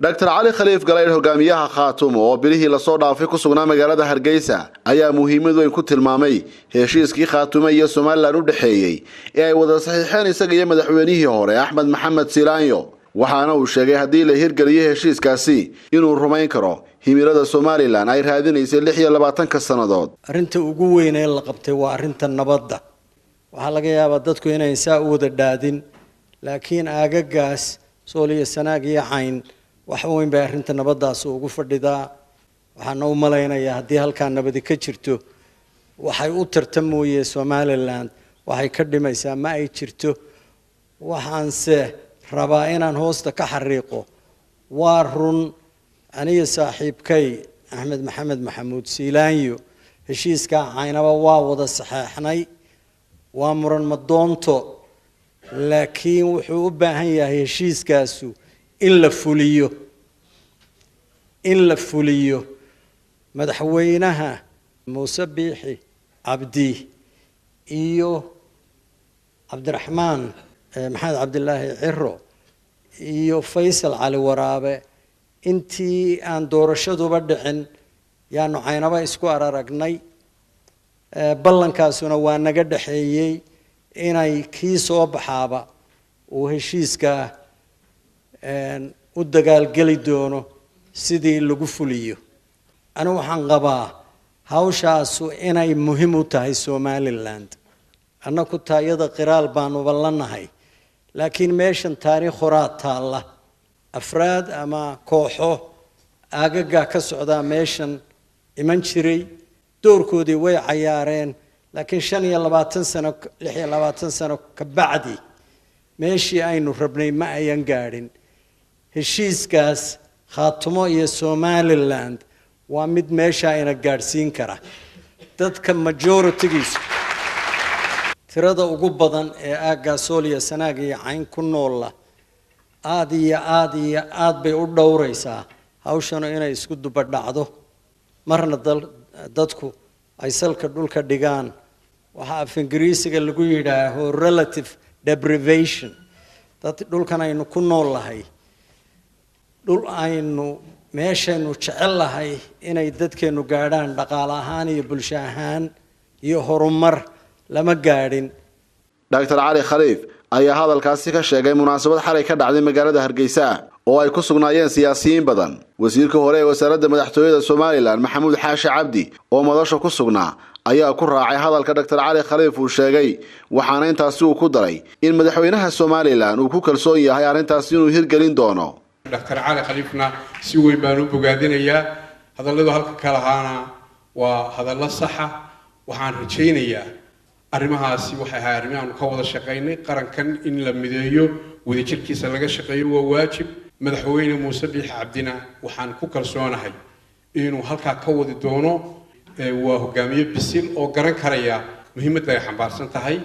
Dr Cali Khaliif Galaydh, hogaamiyaha Khaatumo oo bilihii lasoo dhaafay ku sugnaa magaalada Hargeysa, ayaa muhiimad weyn ku tilmaamay heshiiskii Khaatumo iyo Somalilan u dhexeeyey ee ay wada saxiixeen isaga iyo madaxweynihii hore Axmed Maxamed Silaanyo. Waxaana uu sheegay haddii la hirgeliyo heshiiskaasi inuu rumayn karo himilada Somalilan ay raadinaysay 26-ka sannadood. Arrinta ugu weyn ee la qabtay waa arrinta nabadda. Waxaa laga yaabaa dadku inayn saa u wada dhaadin, laakiin aagagaas Sool iyo Sanaag iyo Cayn wax weyn bay arrinta nabaddaasi ugu fadhidaa. Waxaana u malaynayaa haddii halkaa nabadi ka jirto, waxay u tartamooye Somaliland waxay ka dhimaysaa ma ay jirto. Waxaanse rabaa inaan hoosta ka xariiqo, waa run, aniga saaxiibkay Axmed Maxamed Maxamuud Siilaanyo heshiiskaa Caynaba waa wada saxeexnay, waa muran madoonto, laakiin wuxuu u baahan yahay heshiiskaasu in la fuliyo, in la fuliyo. Madaxweynaha Muuse Biixi Cabdi iyo Cabdiraxmaan Maxamed Cabdilaahi Ciro iyo Faysal Cali Waraabe, intii aan doorashaduba dhicin yaanu Caynaba isku araragnay, ballankaasuna waa naga dhexeeyey inay kii soo baxaaba uu heshiiskaa u dagaalgeli doono sidii lagu fuliyo. Anigu waxaan qabaa hawshaasu inay muhiim u tahay Somaliland. Annaku taayada qiraal baanuba la nahay, laakiin meeshan taariikh horaa taalla. Afraad ama kooxo aagagaa ka socdaa meeshan iman jiray, doorkoodii way cayaareen, laakiin 25 sano, 26 sano ka bacdi meeshii aynu rabnay ma ayan gaadhin. Heshiiskaas Khaatumo iyo Somaliland waa mid meeshaa ina gaadhsiin kara. Dadka majoritigiisu, tirada ugu badan ee aaggaa Sool iyo Sanaag iyo Cayn ku noolla, aada iyo aada iyo aada bay u dhowraysaa hawshanu inay isku dubadhacdo, marna dadku ay salka dhulka dhigaan. Waxaa af Ingiriisiga lagu yidhaaho relative deprivation. Dad dhulkan aynu ku nool lahay, dhul aynu meeshaynu jecel lahay inay dadkeenu gaadhaan dhaqaale ahaan iyo bulsho ahaan iyo horumar lama gaadhin. Dr Cali Khaliif ayaa hadalkaasi ka sheegay munaasabad xalay ka dhacday magaalada Hargeysa oo ay ku sugnaayeen siyaasiyiin badan. Wasiirka hore ee wasaaradda madaxtooyada Somalilan, Maxamuud Xaashi Cabdi, oo madasha ku sugnaa ayaa ku raacay hadalka Dr Cali Khaliif uu sheegay, waxaana intaasi uu ku daray in madaxweynaha Somalilan uu ku kalsoon yahay arrintaasi inuu hirgelin doono. Dr Cali Khaliifna si weyn baan u bogaadinayaa. Hadalladu halka ka lahaana waa hadallo saxa. Waxaan rajaynayaa arrimahaasi waxay ahay arrimahaanu ka wada shaqaynay. Qarankan in la mideeyo, wadajirkiisa laga shaqeeyo waa waajib. Madaxweyne Muuse Biixi Cabdina waxaan ku kalsoonahay inuu halkaa ka wadi doono. Waa hogaamiye bisil oo garan karaya muhiimadda ay xambaarsan tahay.